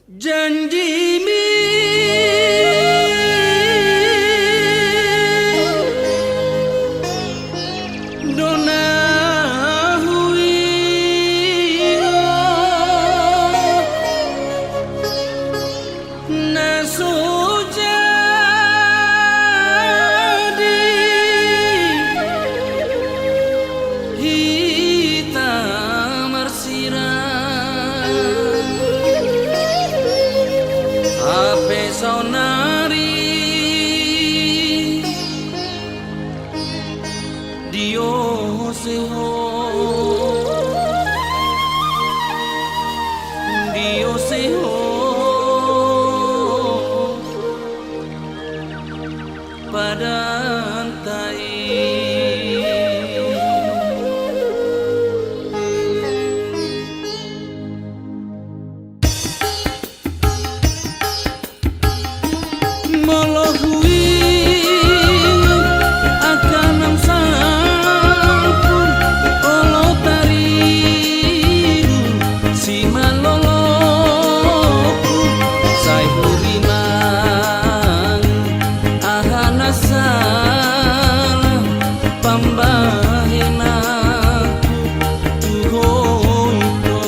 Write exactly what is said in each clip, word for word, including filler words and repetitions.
Janjimi do na huingot, na so jadi hita marsirang. Hape saonari diose ho, diose ho padanta i. Molo huingot angka naung salpu, olo tarigu simalolongku, sai hurimang aha na sala pambahenanku tu ho ito.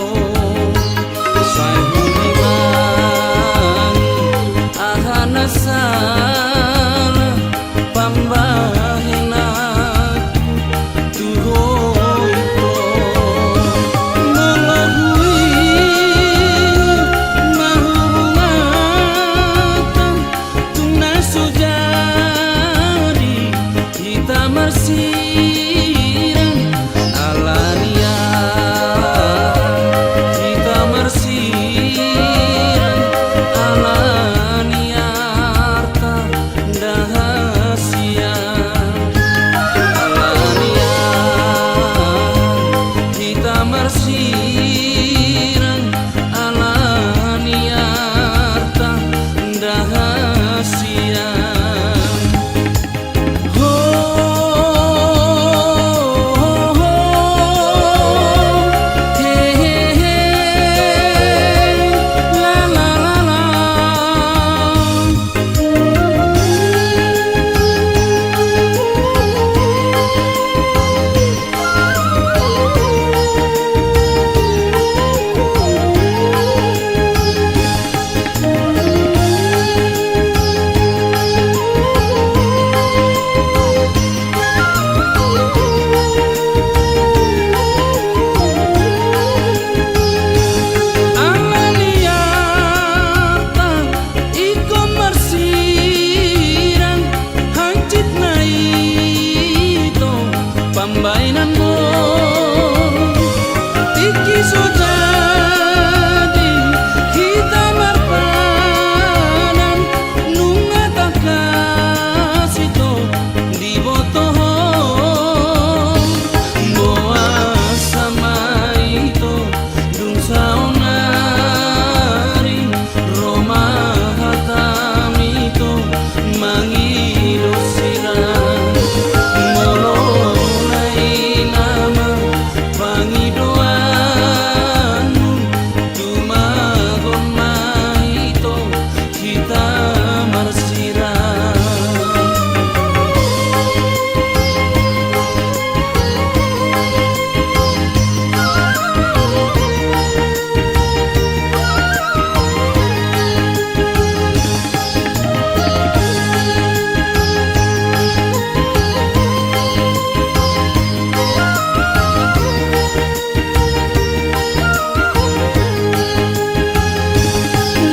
Sai hurimang aha na sala pambahenanku tu ho ito. Molo huingot ma hubunganta, tung na so jadi hita marsirang. Alani i hita marsirang, alani arta nda hasian. Alani i hita marsirang, alani arta nda hasian. Ho, ho, ho, he, he, he, la, la, la, la. Alani i arta ingkon marsirang, hansit na ito pambahenanmon. Tingki so jadi hita marpadan, nunga tangkas ito diboto ho. Boasa ma ito dung saonari ro ma hatam ito mangido sirang? Molo na i nama pangidoanmu, tumagon ma ito hita marsirang.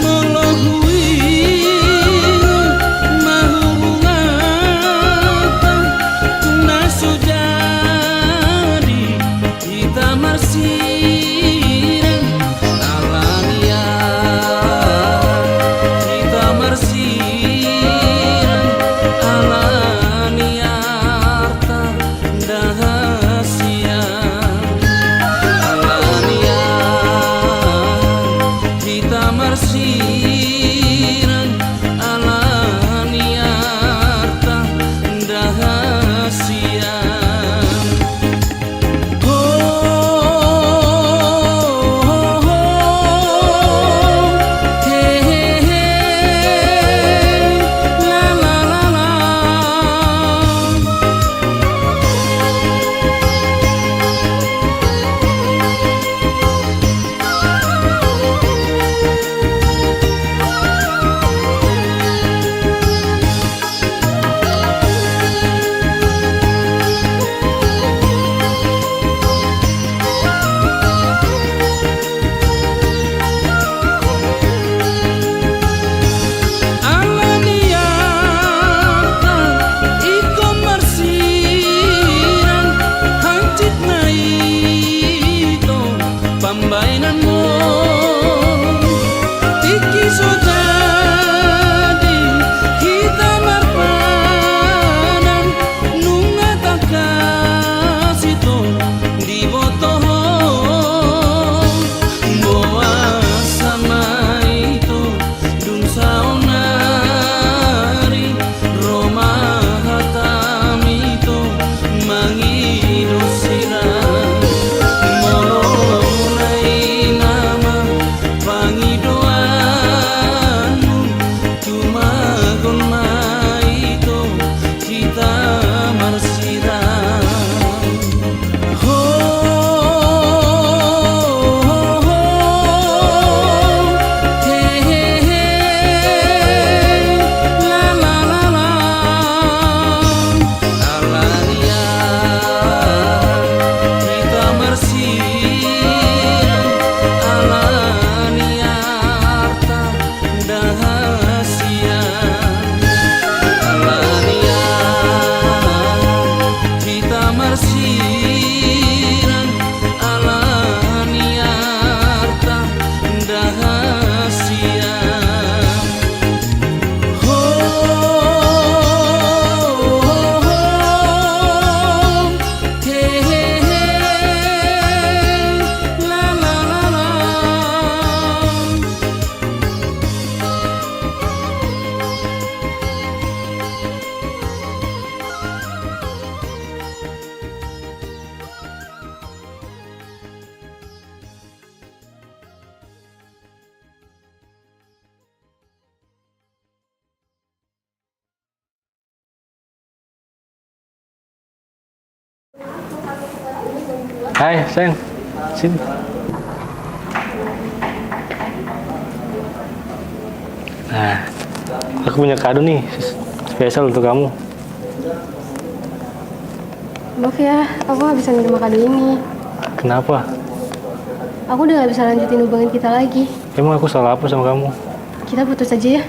Molo huingot ma hubunganta, tung na so jadi hita marsirang. Alani i hita marsirang, alani arta nda hasian. Alani i hita marsirang, alani arta nda hasian. Ho, Baenanmu, tingki so jadi hita marpadan, nunga tangkas ito diboto ho. Boasa ma ito dung saonari ro ma hatamu ito mangido sirang. Molo na i nama pangidoanmu, tumagon ma ito hita marsirang. Ho, ho, ho, ho. He, he, he. La, la, la, la. Alani i hita marsirang, alani i arta dohot hasian. Alani i hita marsirang, alani i arta dohot hasian. Ho, ho, ho, ho. He, he, he. La, la, la, la. Hai, sayang. Sini. Nah, aku punya kado nih, spesial untuk kamu. Maaf ya, aku nggak bisa nerima kado ini. Kenapa? Aku udah nggak bisa lanjutin hubungan kita lagi. Emang aku salah apa sama kamu? Kita putus aja ya.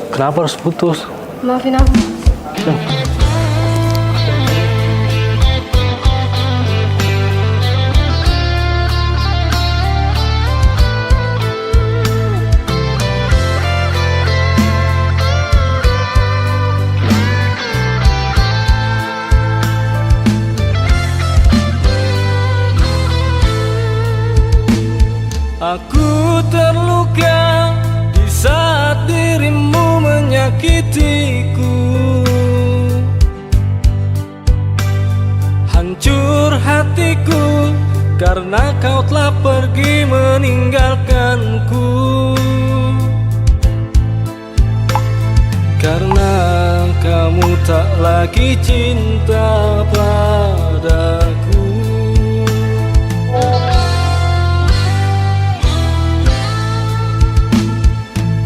Kenapa harus putus? Maafin aku. Aku terluka di saat dirimu menyakitiku. Hancur hatiku karena kau telah pergi meninggalkanku. Karena kamu tak lagi cinta padaku.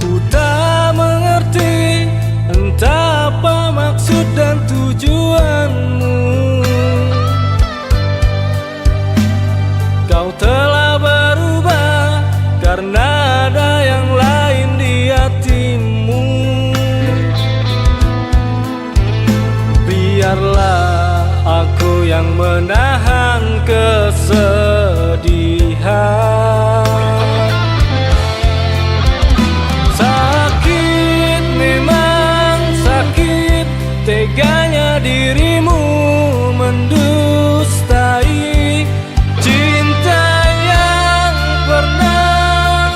Ku tak mengerti entah apa maksud dan tujuanmu. Kau telah berubah karena ada yang lain di hatimu. Biarlah aku yang menahan kesedihan. Sakit, memang sakit, teganya dirimu mendustai cinta yang pernah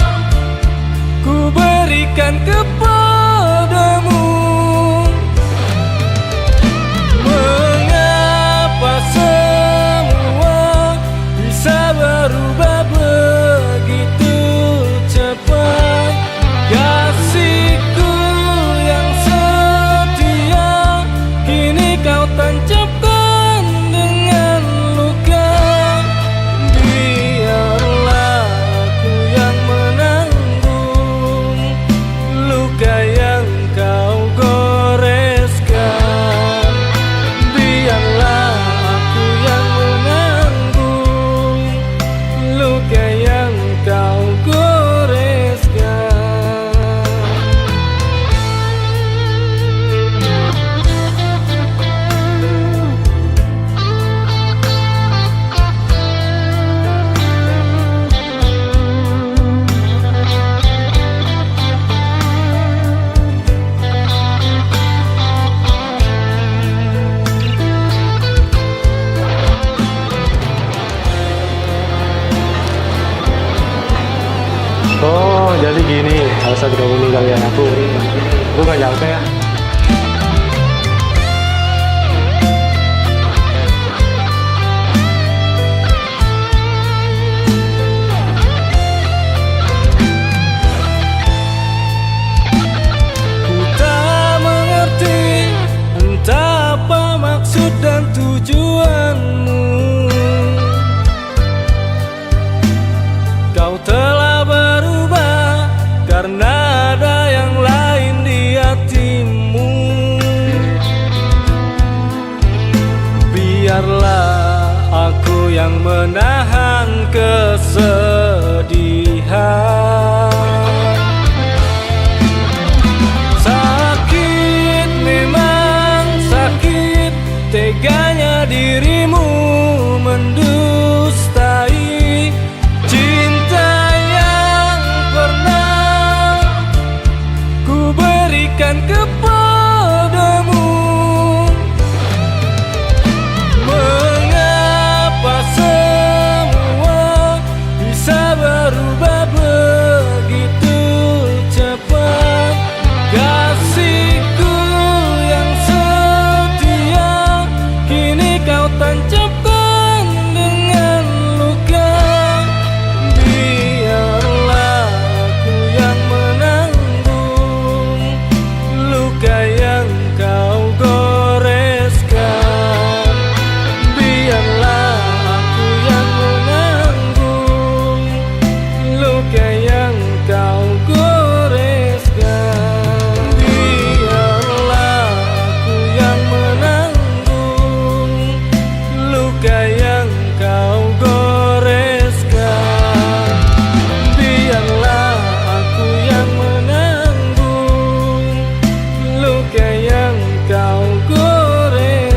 ku berikan kepadamu. Mengapa se- Jadi gini, alasan kamu ninggalin aku, aku gak nyangka ya. Ku tak mengerti, entah apa maksud dan tujuanmu. Kau telah berubah karena ada yang lain di hatimu. Biarlah aku yang menahan kesedihan. Sakit, memang sakit, teganya dirimu mendustai cinta yang pernah ku berikan kepadamu. Mengapa semua bisa berubah begitu cepat? Kasihku yang setia, kini kau tancapkan dengan luka. Biarlah aku yang menanggung luka yang kau goreskan. Biarlah aku yang menanggung luka yang kau goreskan. Biarlah aku yang menanggung luka yang kau goreskan. Biarlah aku yang menanggung luka yang kau goreskan.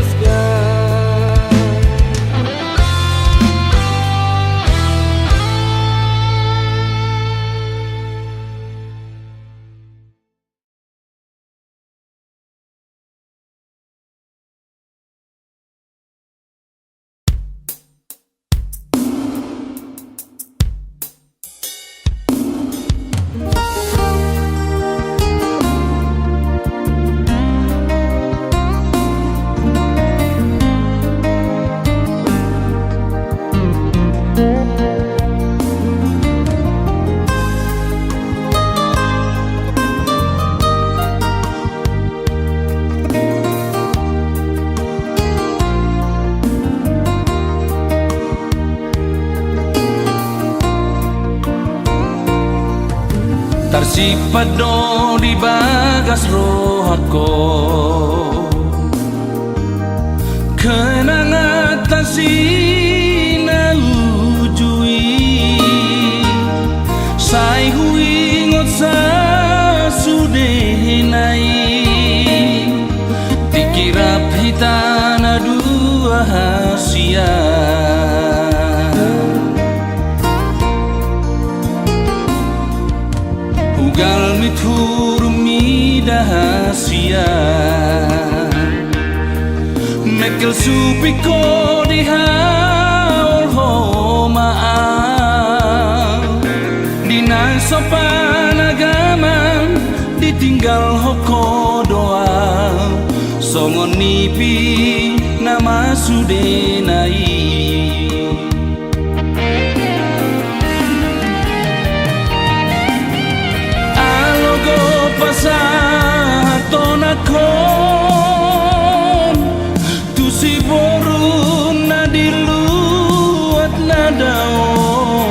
Tarsimpan do di bagas rohangku kenangan tasi na uju i, sai huingot sasudena i. Tingki rap hita na dua hasian, ugal mit hurum mida hasian. Mengkel supingku di haholhoma au, di na so panagaman ditinggalhon ho do au, songon nipi na masudena i. Alogo pasahathon angkon tu siboru na di luat na dao.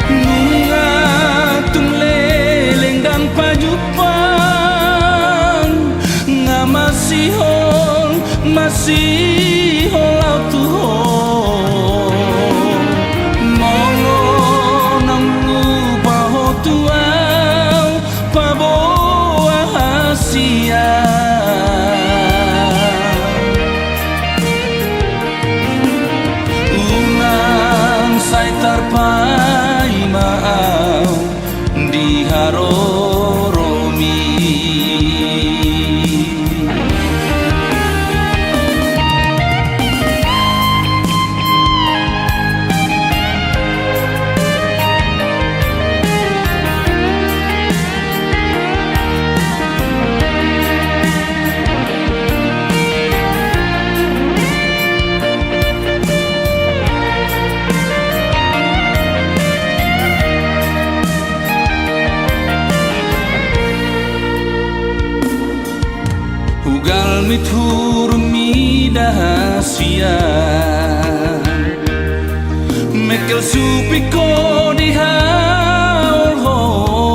Nunga tung leleng ndang pajumpang, nga masihol, masihol au tu ho. Molo naung lupa ho tu au, paboa hasian. Unang sai tarpaima au di haroromi. Urung mida hasian, mengkel supingku dihaholhon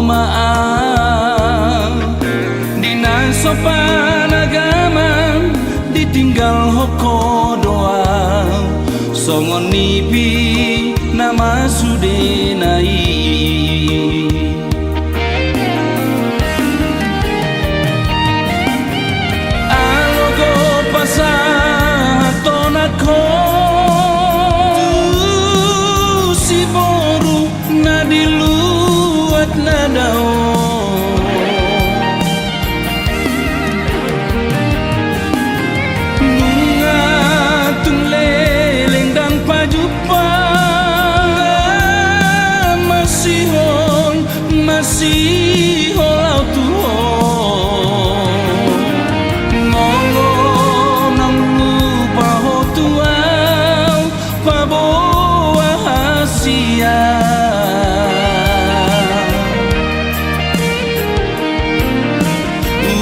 ma au. Di na so panagaman ditinggalhon ho do au, songon nipi na masudena i. Alogo pasahaton ho tu si boru na di luat na dao. Nunga tung leleng ndang pajumpa, masihol, masihol au tu ho. Molo naung lupa ho tu au, paboa hasian.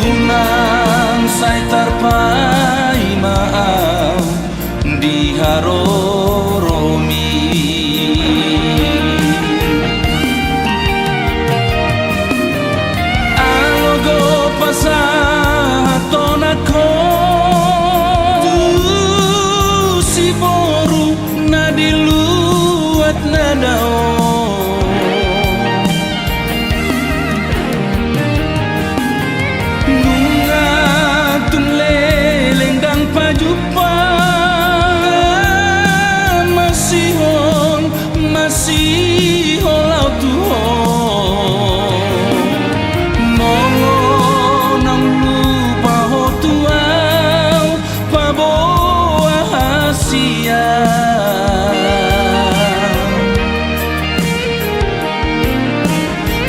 Unang sai tarpaima au di haroromi. Alogo pasahaton ho tu si boru na di luat na dao. Nunga tung leleng ndang pajumpa, masihol, masihol au tu ho. Molo naung lupa ho tu au, paboa hasian.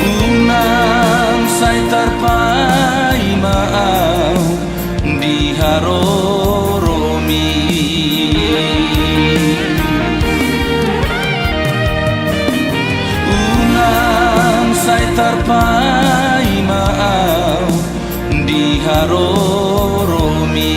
Unang sai tarpaima au di haroromi. Unang sai tarpaima au di haroromi.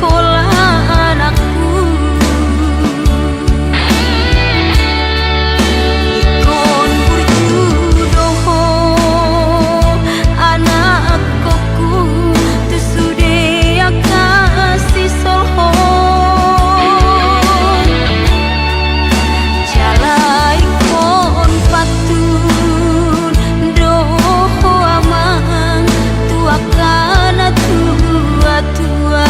Hola anakku, ingkon burju do ho anakkongku tu sude angka sisolhot. Jala ingkon pantun do ho amang tu angka na tuatua.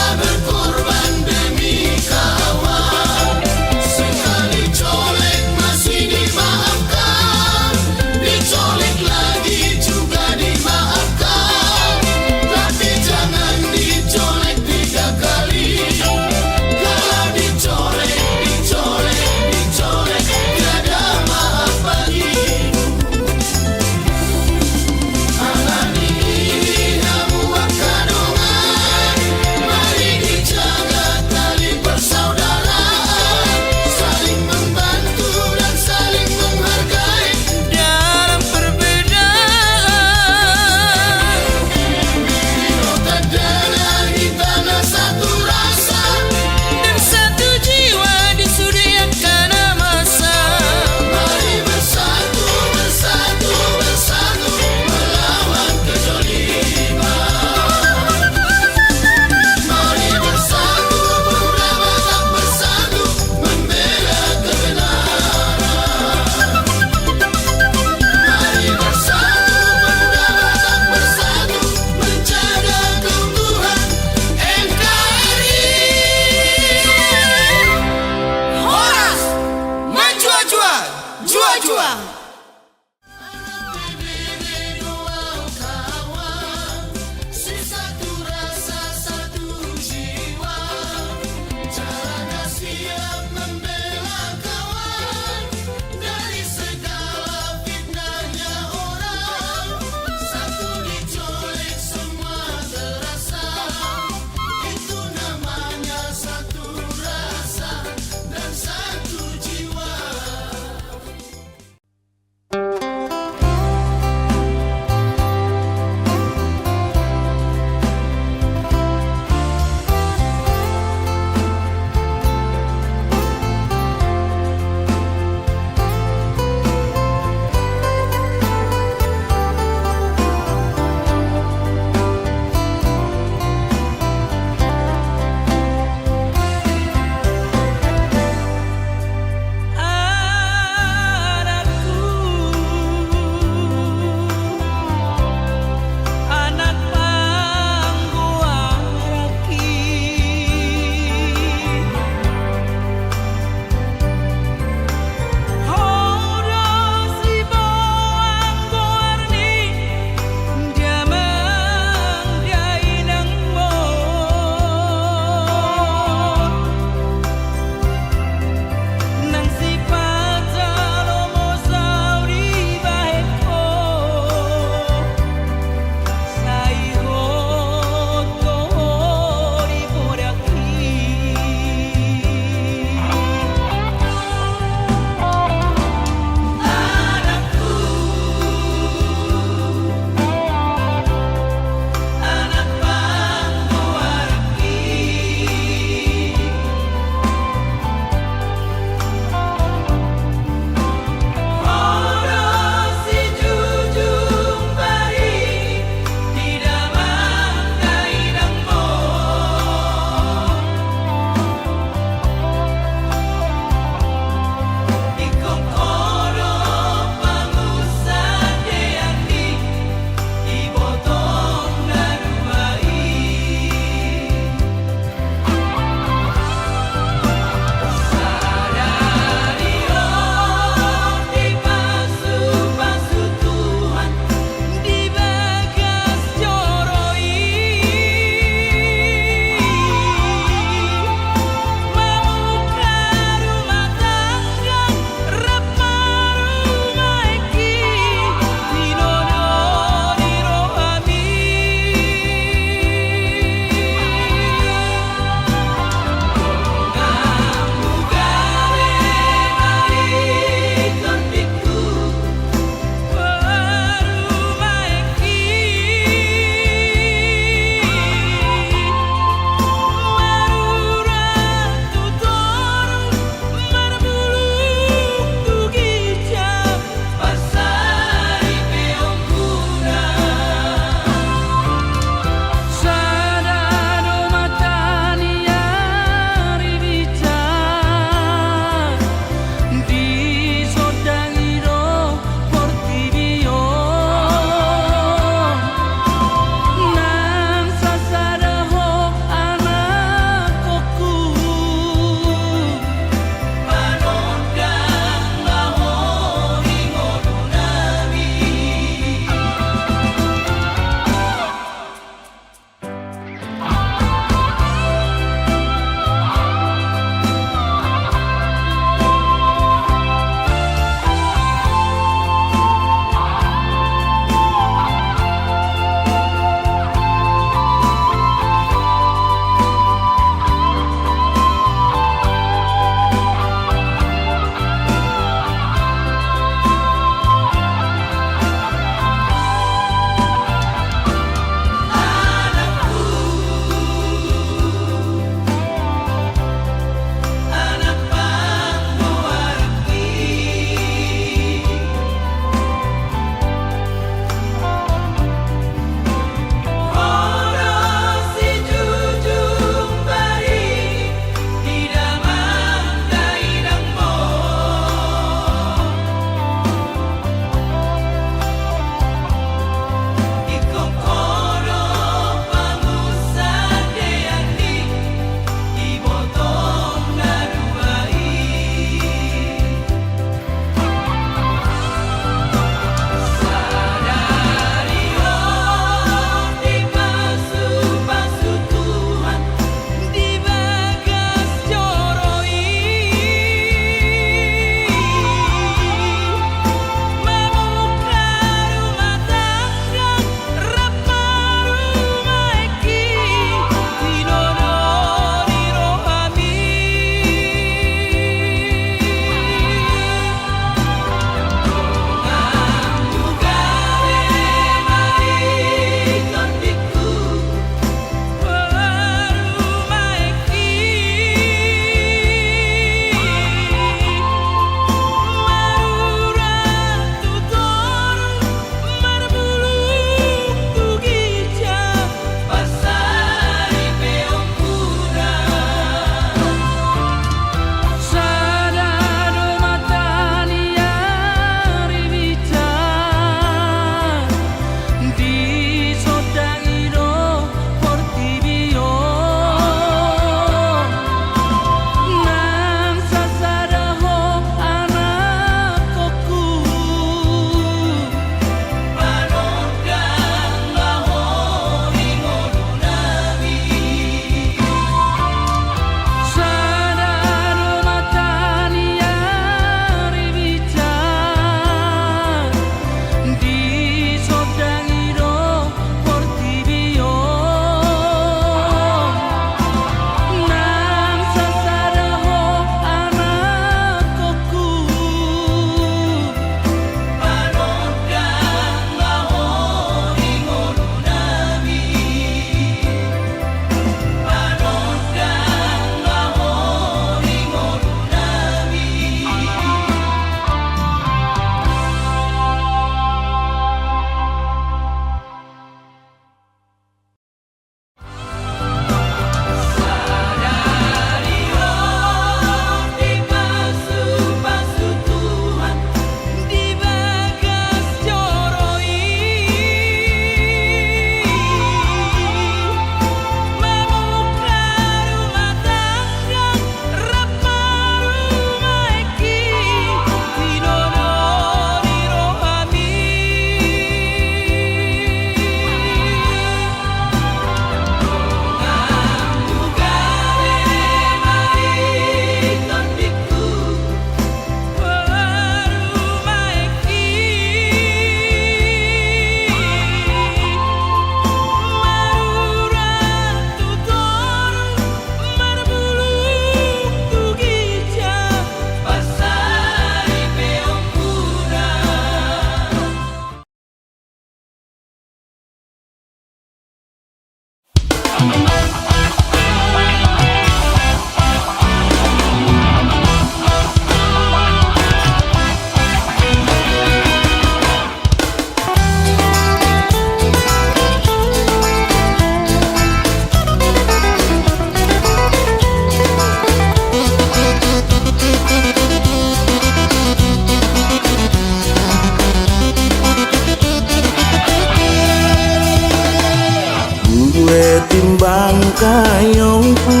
Bangkayongku,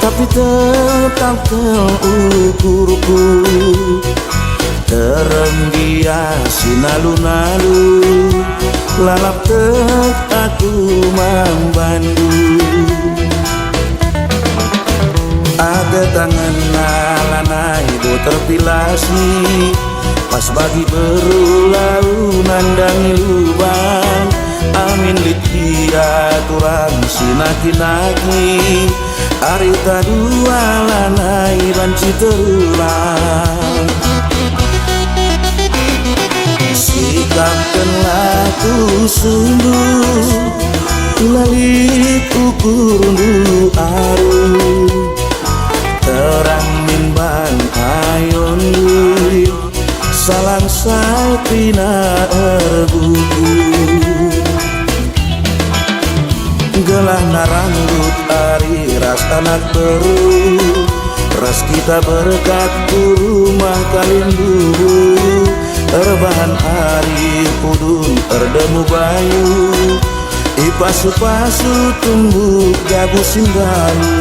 tapi tetap terukurku. Terembias sinalu-nalu, lalap tek aku mambandu. Ate tangan na lanai do terpilasi, pas bagi beru lau nandangi lubang. Amin lit ia turang sinaki-naki, ari tadua lanai banci terulang. Sikapkenlah tu sundut, ulalit ukur ndu aru. Terang mimban ayon, salang sapina erbuku. Gelah na ranggut ari ras anak beru, ras kita berkat tu rumah kalimbubu. Erbahan ari pudun erdemu bayu, ipasu-pasu tumbu gabu simbalu.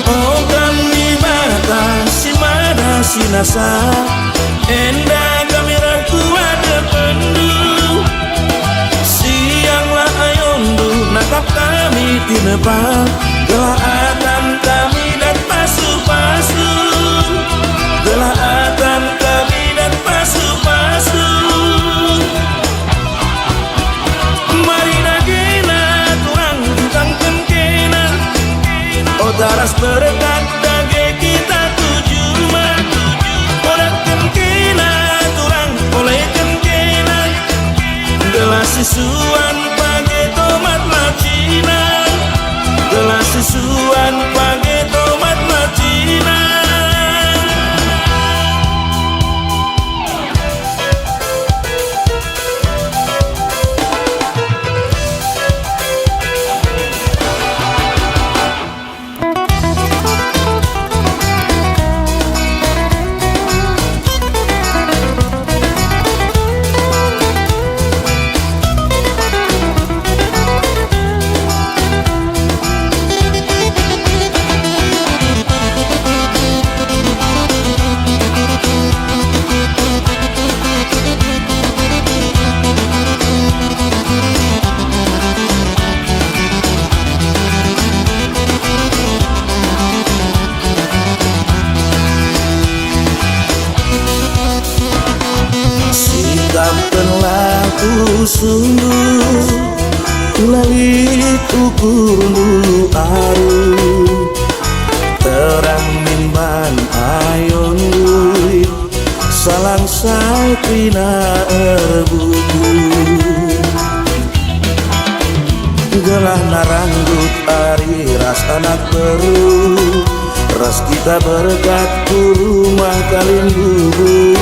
O Tuhan Debata, simada sinasa, enda hami rap tu adopanmu. Sianglah ayondu, nangkap hami tinepa, gelah hata hami dapot pasu-pasu, gelah hata hami dapot pasu-pasu. Marinangkena turang tangkangkena, o taras berkat dage hita tu jolma. Olat tangkena turang, olat tangkena, gelah sisuan page tomat na cina, gelah sisuan page tomat na cina. Sikapkenlah tu sundut, ulalit ukur ndu aru. Terang mimban ayon, salang sapina erbuku. Gelah na ranggut ari ras anak beru, ras kita berkat tu rumah kalimbubu.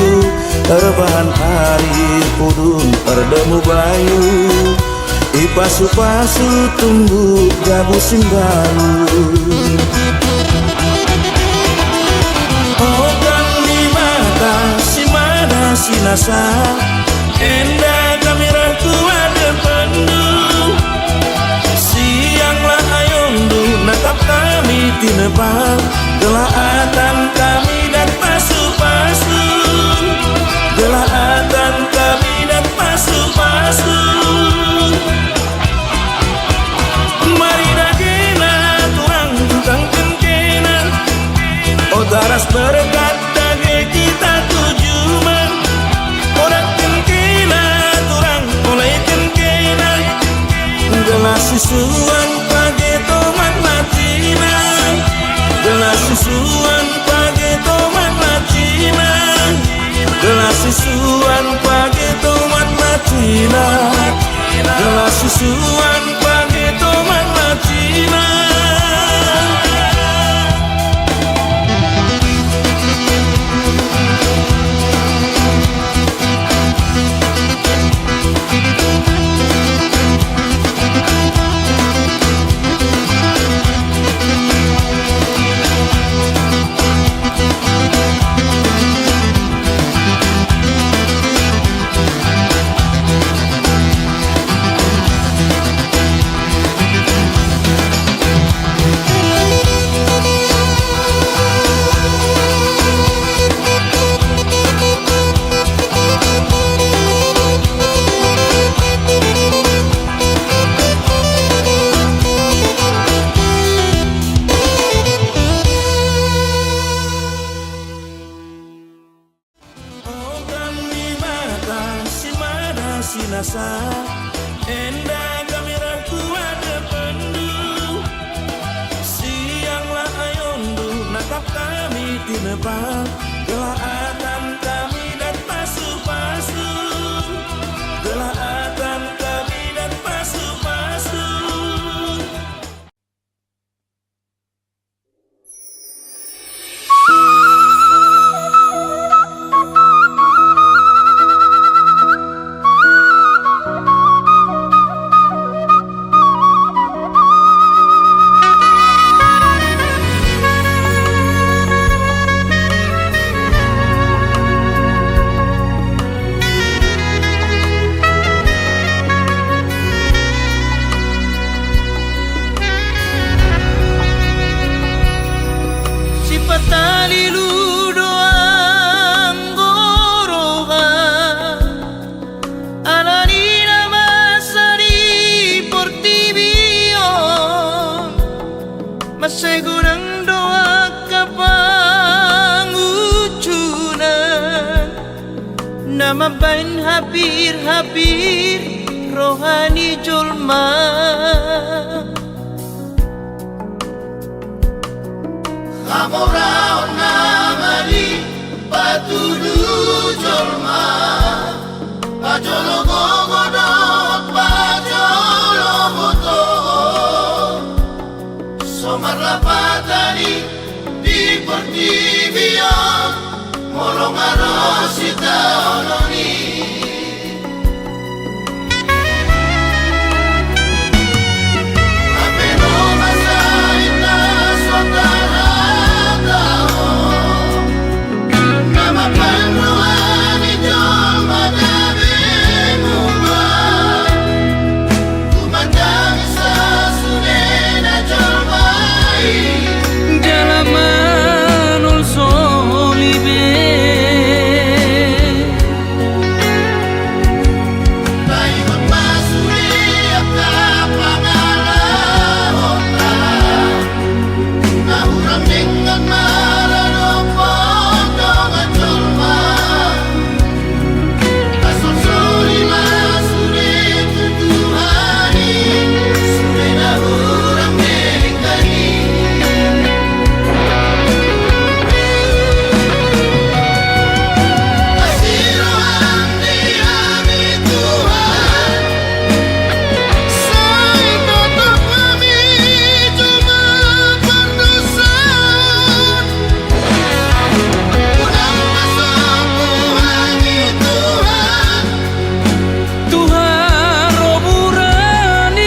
Erbahan ari pudun erdemu bayu, ipasu-pasu tumbu gabu simbalu. O Tuhan Debata, simada sinasa, enda hami rap tu adopanmu. Sianglah ayondu, nangkap hami tinepa, gelah hata hami dapot pasu-pasu, gelah hata hami dapot pasu-pasu. Marinangkena turang tangkangkena, o taras berkat dage hita tu jolma. Olat tangkena turang, olat tangkena, gelah sisuan page tomat na cina, gelah sisuan page tomat na cina, gelah sisuan page tomat na cina, gelah sisuan page tomat na cina. Nasa enda kami ra tu adopanmu, siang lae on do na tap hami tinepa, jala atam hami dapot pasupasu, jala atam hami dapot pasupasu. Sipata lilu do anggo roha, ala ni na masa di portibi on. Mansai godang do angka pangunjunan na mambahen hapir-hapir roha ni jolma. Hamoraon nama di patudu jolma, pajolo gogo dohot pajolo boto. So marlapatan i di portibi on, molo nga ro sitaonon i. Hape nunga sai na so tarhatahon, na mambahen roha ni jolma gabe muba. Tumandangisa sude na jolma i, jala manolsoli be. Paingot ma sude angka pangalahonta, na hurang denggan maradophon dongan jolma. Pasolsoli ma sude tu Tuhan i, sude na hurang denggan i. Asi roham di hami Tuhan, sai totap hami jolma pardosa. Unang pasombur hami Tuhan, Tuhan roburan i.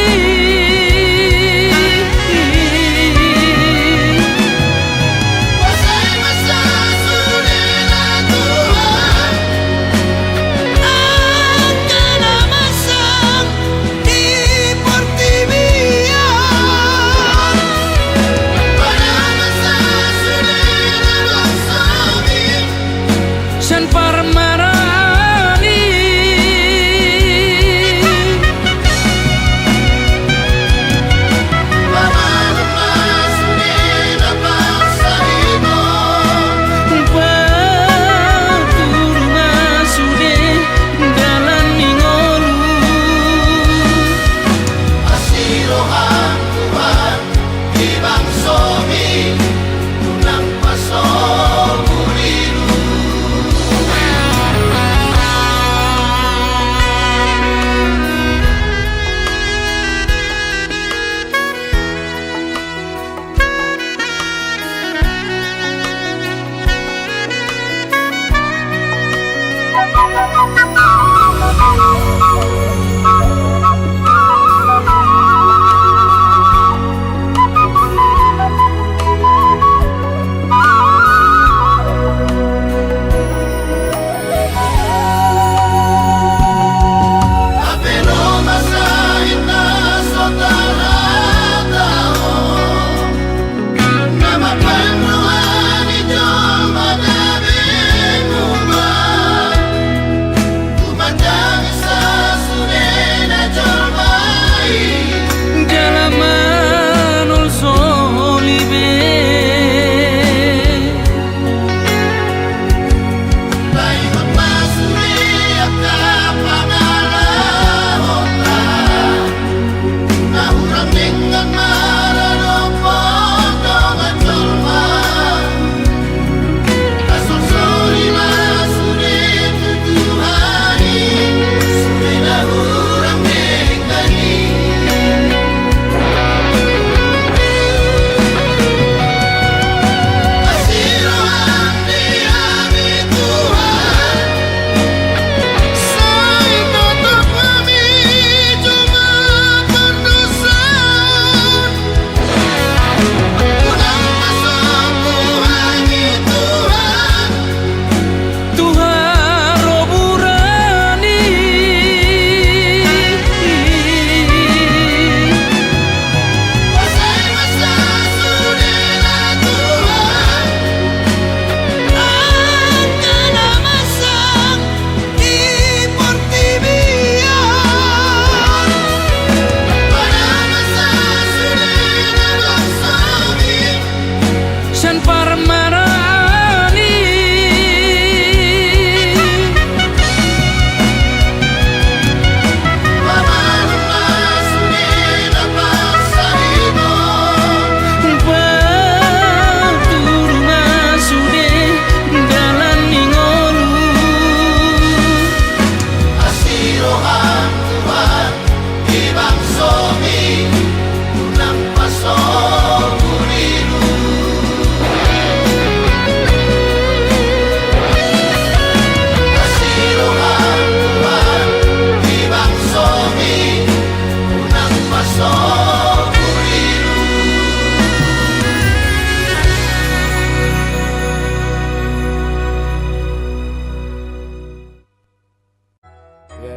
Kuasai ma sasudena Tuhan angka na masa di portibi on. Padansa sasudena bangsomi sian parmaraan i. Padansa sasudena bangsomi, patudu ma sude dalan ni ngolu. Asi roham Tuhan di bangsomi, unang pasombur i.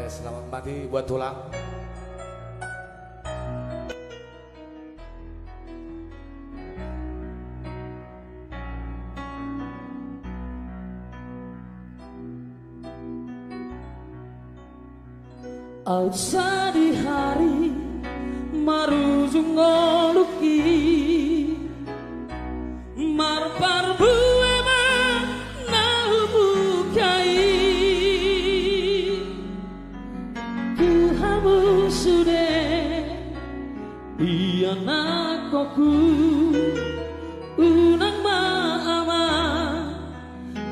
Selamat mati buat tulang. Au sadihari marujung ngolungki, marparbue ma na hubuka i. Tu hamu sude ianakhonhu, unang ma amang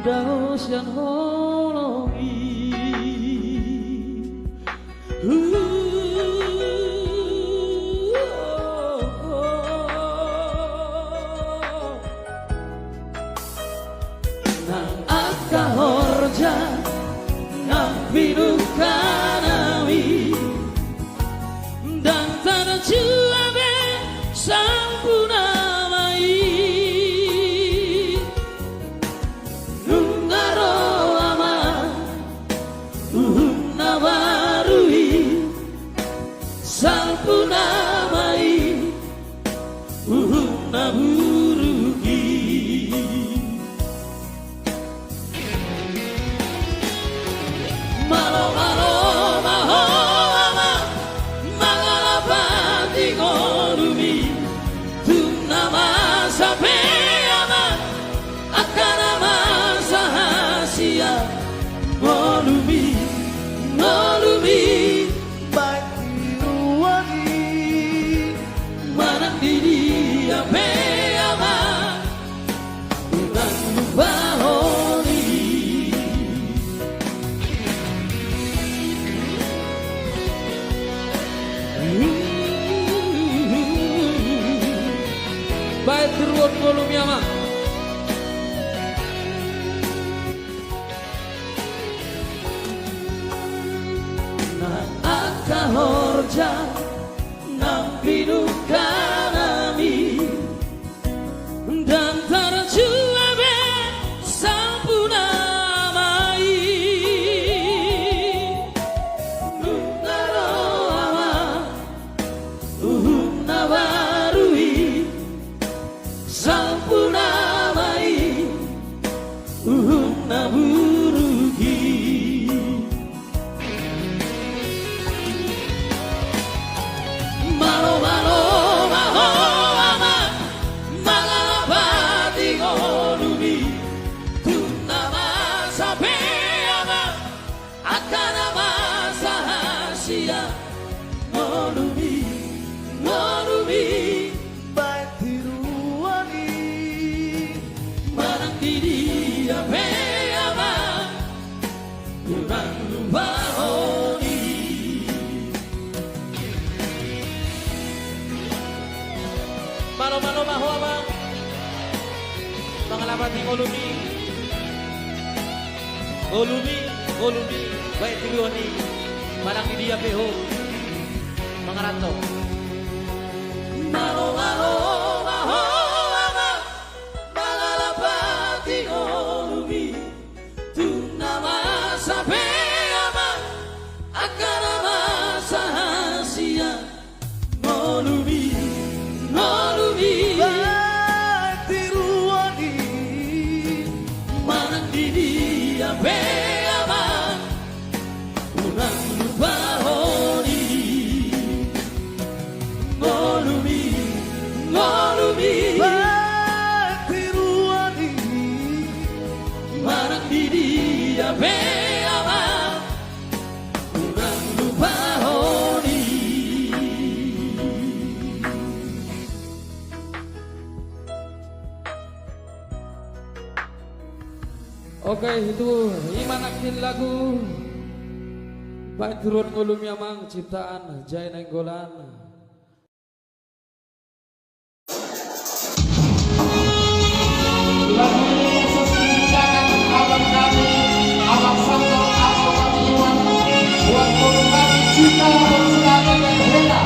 dao sian holong i. Nang angka horja nang pinungka nami, ndang tarjua be sampuna ma i. Nunga ro amang uhum na baru i, sampuna ma i uhum na buruk i. Malo, malo ma ho amang mangalapati ngolumi. Tung na masa pe amang angka na masa hasian ngolumi, ngolumi. Baen tiruan i manang di dia pe amang, unang lupahon i. Baen tiruan ngolumi amang. Nang angka horja nang pinungka nami, ndang tarjua be sampuna ma i. Nunga ro amang uhum na baru i, sampuna ma i uhum na buruk i. Malo, malo ma ho amang mangalapati ngolumi. Tung na masa pe amang angka na masa hasian ngolumi, ngolumi. Baen tiruan i manang di dia pe amang, unang lupahon i. Malo, malo ma ho amang mangalapati ngolumi. Ngolumi, ngolumi, baen tiruan i manang di dia pe ho mangaranto. Malo, malo ma ho amang mangalapati ngolumi. Tung na masa pe amang angka na masa hasian ngolumi, ngolumi. Baen tiruan i manang di dia pe amang, unang lupahon i. Ngolumi, ngolumi. Baen tiruan i manang di dia pe amang, unang lupahon i. Oke, itu i ma nangkin lagu Baen Tiruan Ngolumi Amang, ciptaan Jai Nainggolan. Lagu ini khusus diciptakan abang kami, Abang Santo atau Abang Iwan, buat guru kami Cinta Bersama Hera.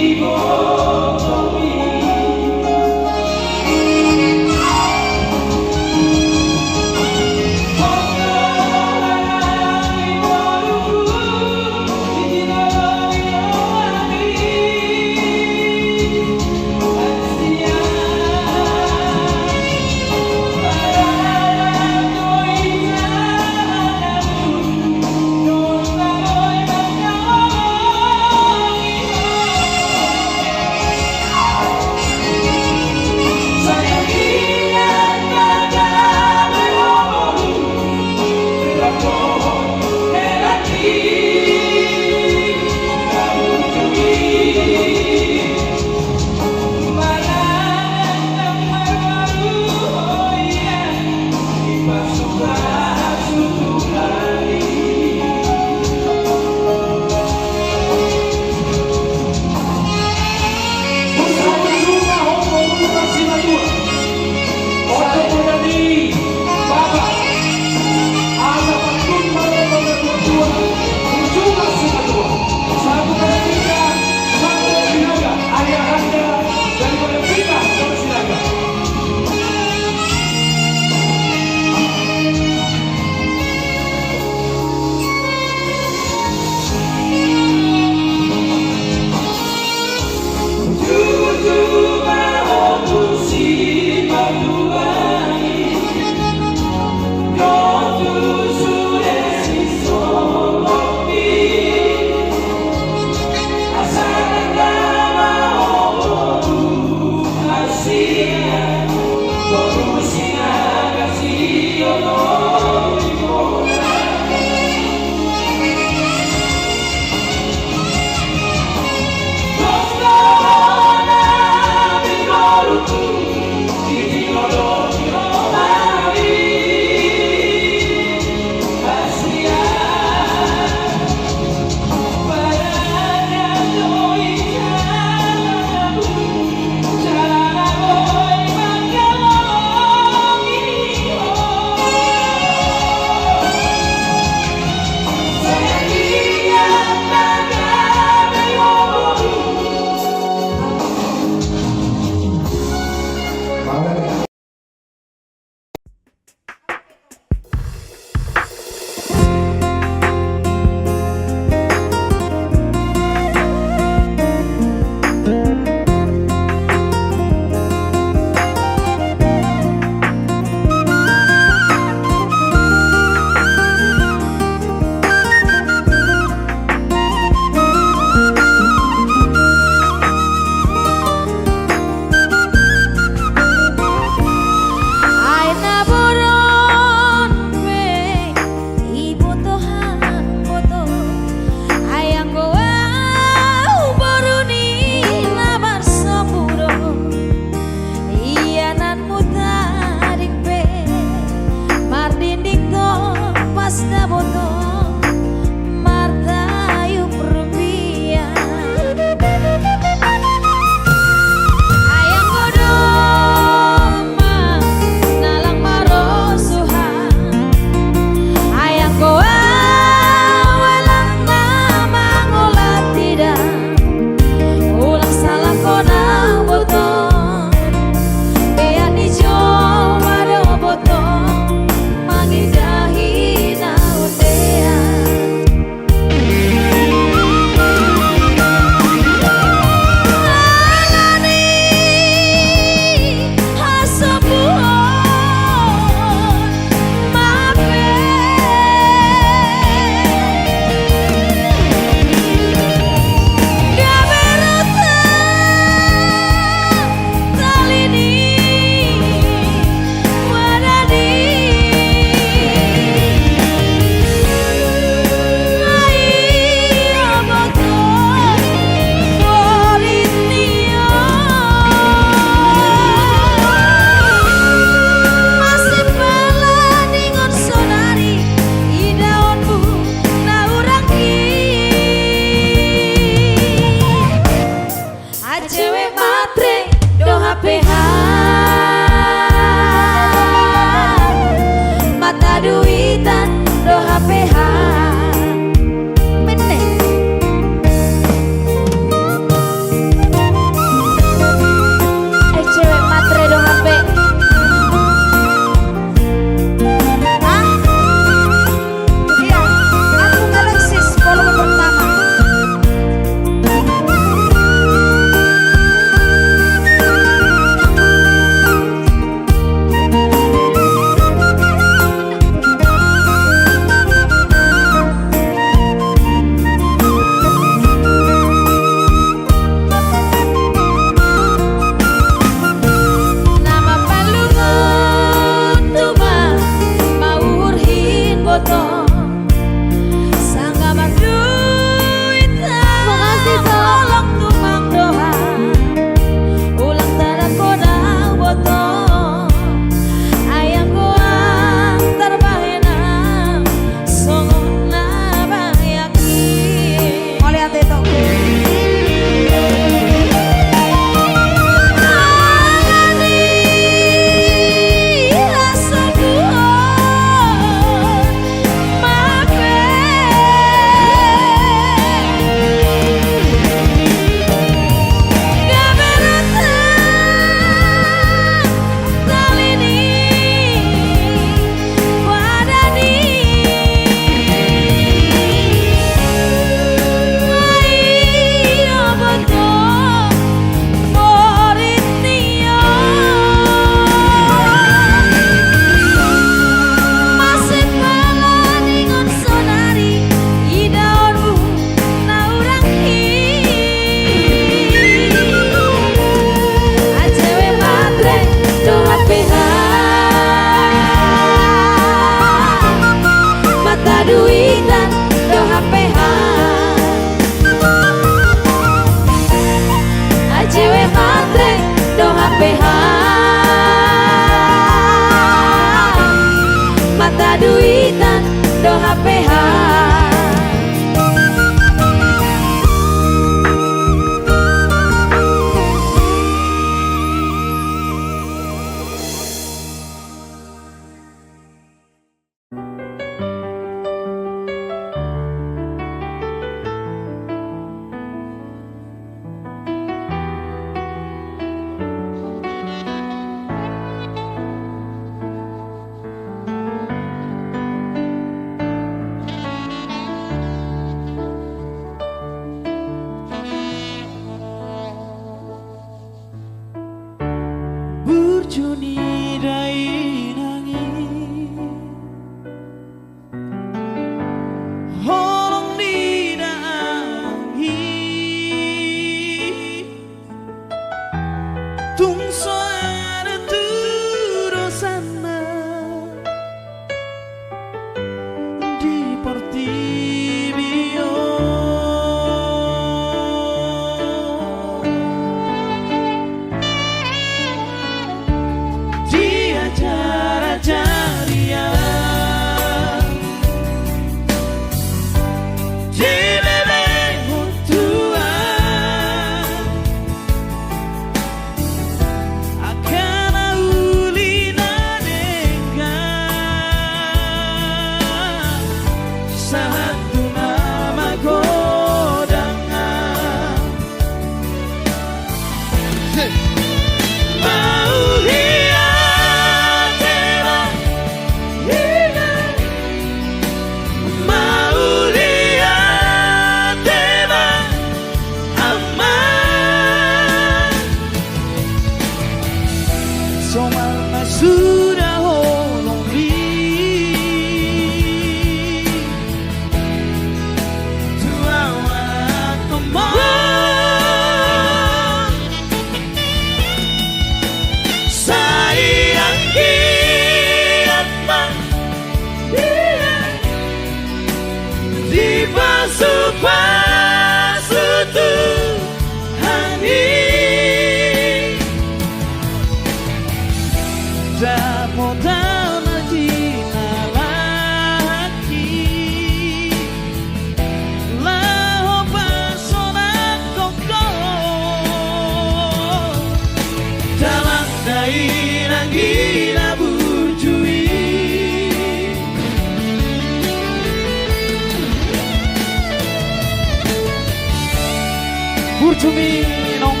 Burju ni inong,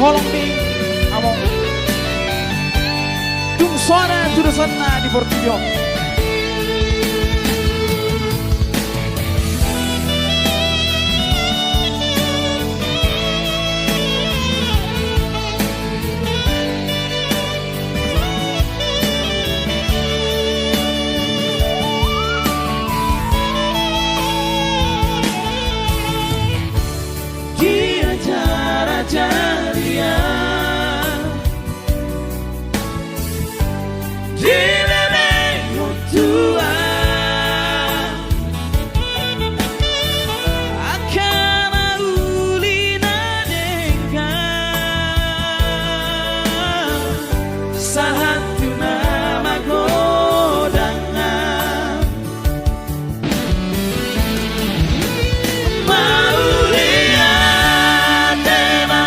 holong ni among. Tung so ada tudosanna di portibi on. Di acara jariah di lelenghu tua, angka na uli na denggan, sahat tu na magodang. Mauliate ma,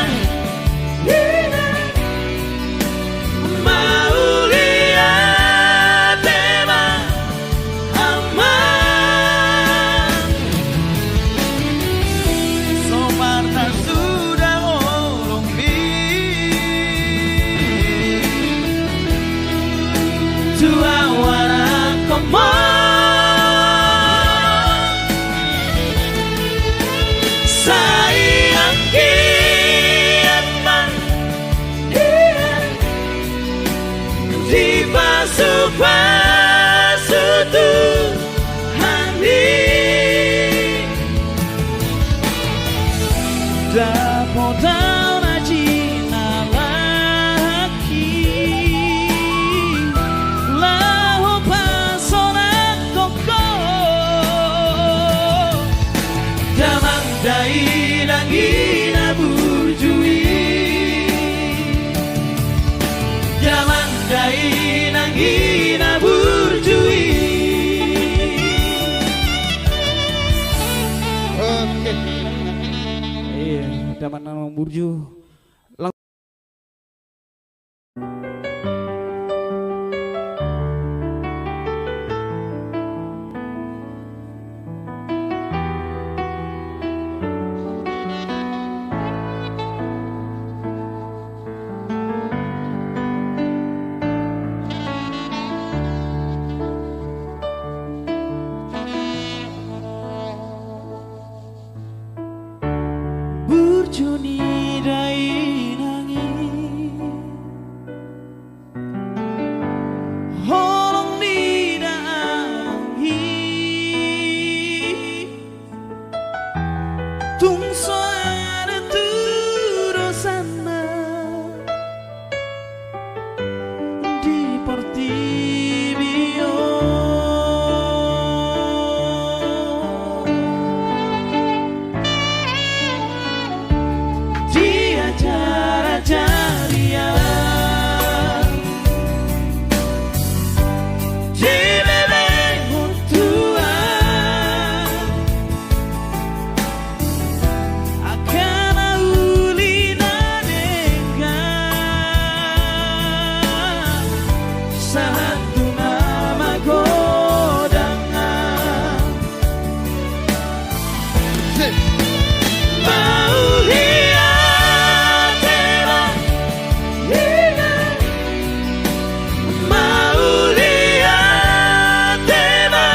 mauliate ma, amang. Somalna suda holong tu ahu anak amang. Sai anggiat ma, ia, dipasupasu Tuhan i. Dapot ahu na jinalahi laho pasonanghon ho. Damang dainang i na burju i. Damang dainang i na burju i. Oke. Iya, damang na burju. Burju ni dainang i, holong ni dainang i, tung so ada tudosanna di portibi on. Di acara jariah di lelenghu tua, angka na uli na denggan, sahat tu na magodang. Mauliate ma, mauliate ma,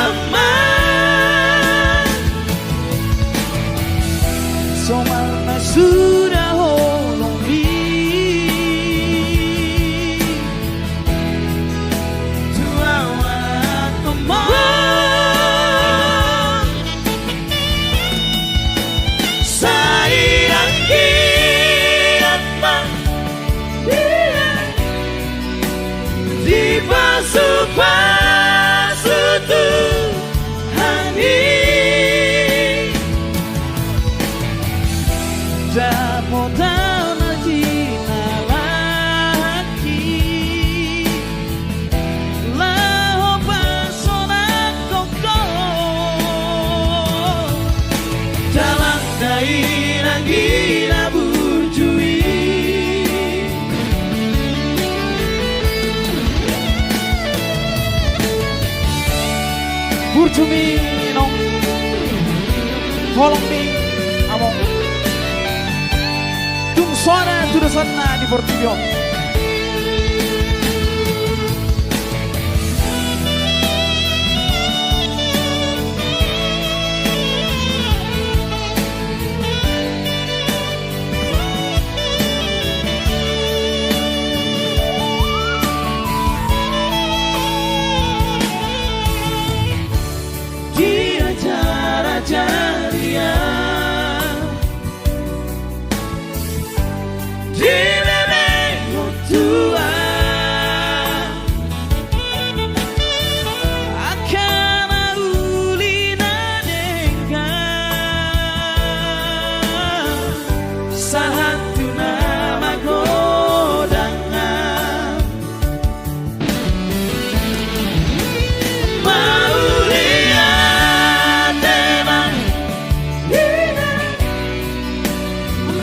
amang. Somalna suda holong i tu ahu anak amang. Sai anggiat ma, ia, dipasupasu Tuhan i. Dapot ahu na jinalahi laho pasonanghon ho. Damang dainang i na burju i. Burju ni inong, holong ni Tung so ada tudosanna di portibi on. Di acara jariah di lelengmu tuan, angka na uli na denggan, sahat tu na magodang. Mauliate ma,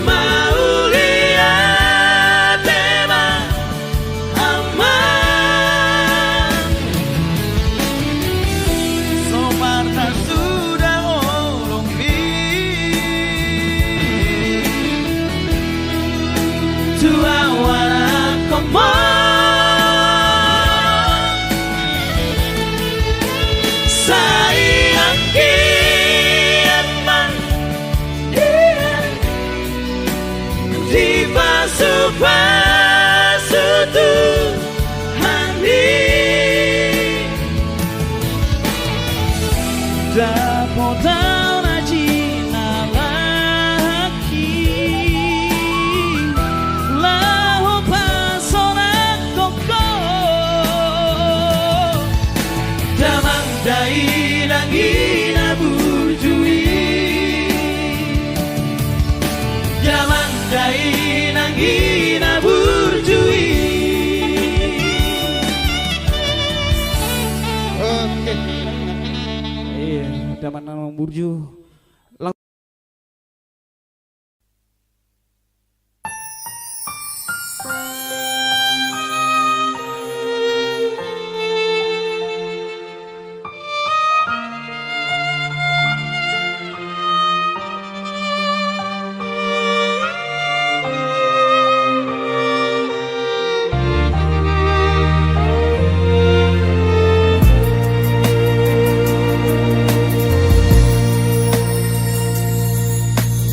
mauliate ma, Amang. So marnasuda holong i tu au anakkonmu. Sai anggiat ma dipasupasu Tuhan i. Dapot au na jinalahi laho pasonanghon ho. Damang dainang i na burju i. Damang dainang i na burju i. Oke. Iya, damang na burju.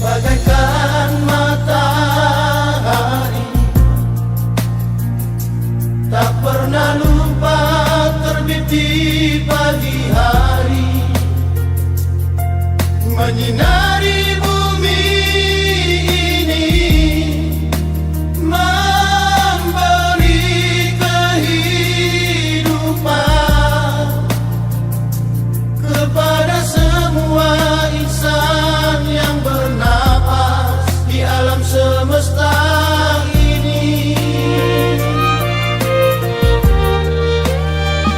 Bagaikan matahari, tak pernah lupa terbit di pagi hari, menyinari bumi ini, memberi kehidupan kepada semua insan yang bernapas di alam semesta ini.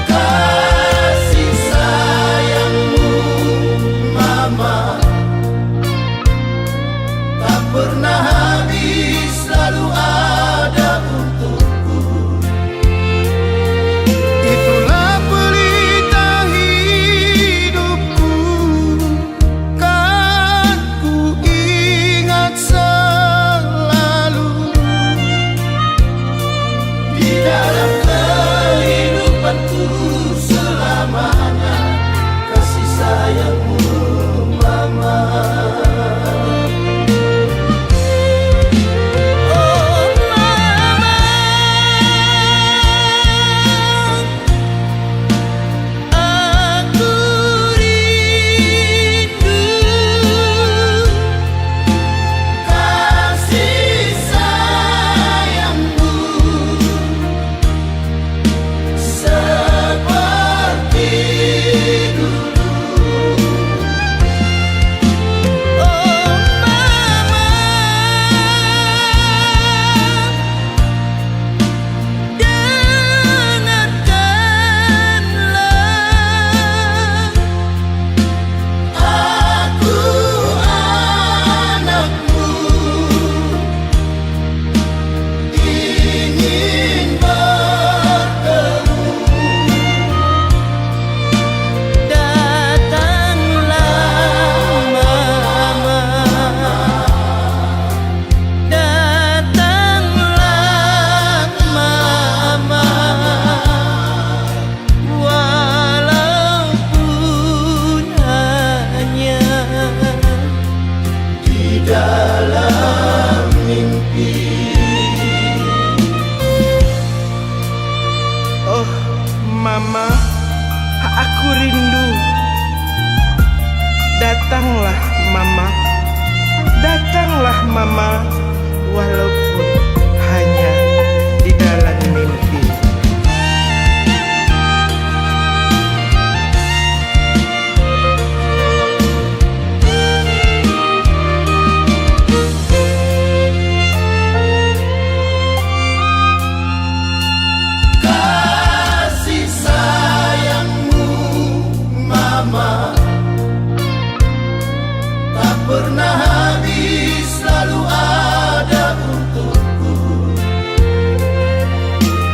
Kasih sayangmu, Mama, Datanglah, Mama. Datanglah, Mama, walaupun hanya di dalam mimpi. Kasih sayangmu, Mama, tak pernah habis, selalu ada untukku.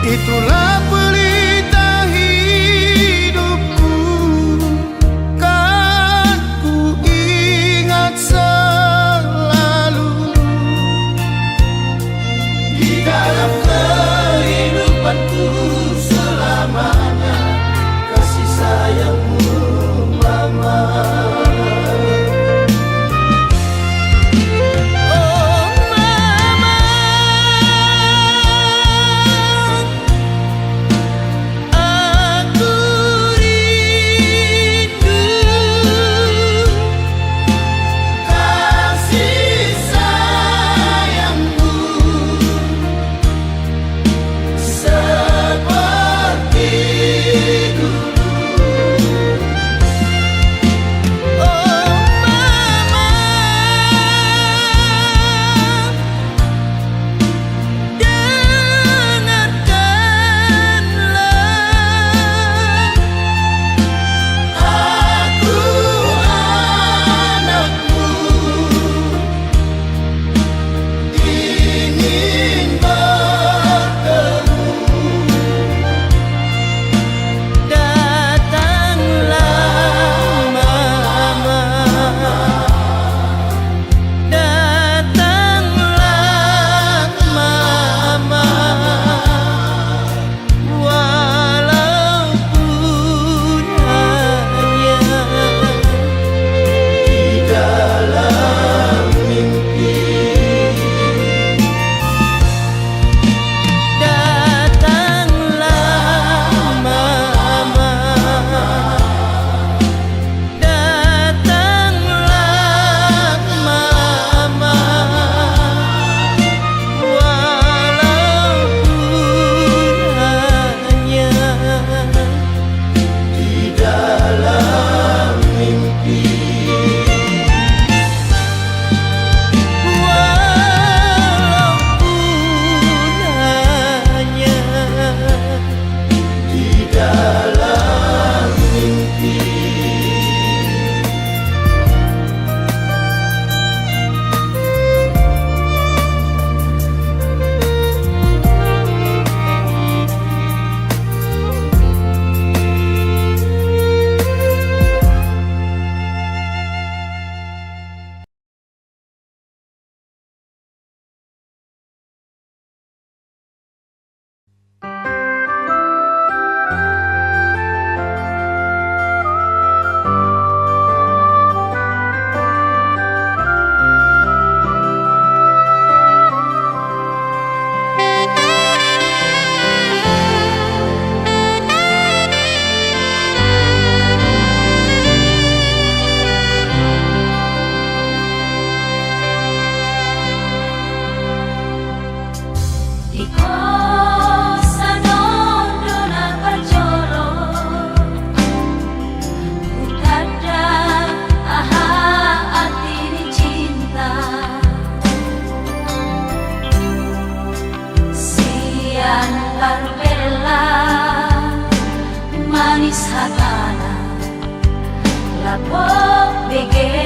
Itulah pelita hidupku, kan ku ingat selalu. Di dalam kehidupanku selamanya, kasih sayangmu, Mama. Oh, Mama. Aku rindu kasih sayangmu seperti dulu. Oh, Mama. Dengarkanlah, aku anakmu ingin bertemu. Datanglah, Mama. Datanglah, Mama, walaupun hanya di dalam mimpi. Datanglah, Mama. Datanglah, Mama, walaupun hanya di dalam mimpi. Walaupun hanya di dalam mimpi. Di kosan on do na parjolo hutanda aha arti ni cinta. Sian parpela manis hatana, lapo bege